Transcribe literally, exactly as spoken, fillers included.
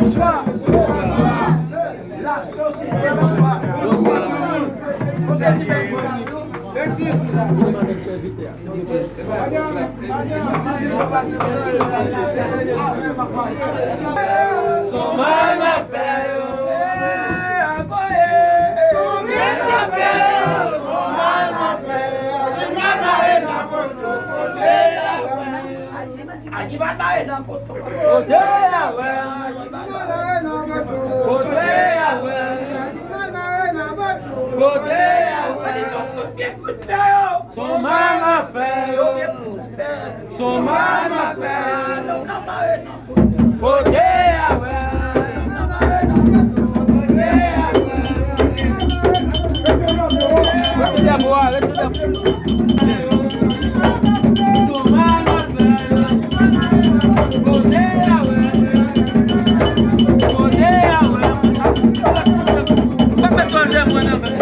Bonswa. La sosite bonswa. Bonswa. Bonswa. Son mal m ap fè yo. Son mal m ap fè yo. Son mal m ap fè yo. Son mal mare nan poto. Kote y a wè. Kote y a wè. Kote y a wè. Son mal m ap fè yo. Son mal m ap fè yo. Kote y a wè. Kote y a wè. Retire drapo a, retire drapo. Son mal m ap fè yo. Kote y a wè. Kote y a wè. Pa met yon zèm mwen nan men.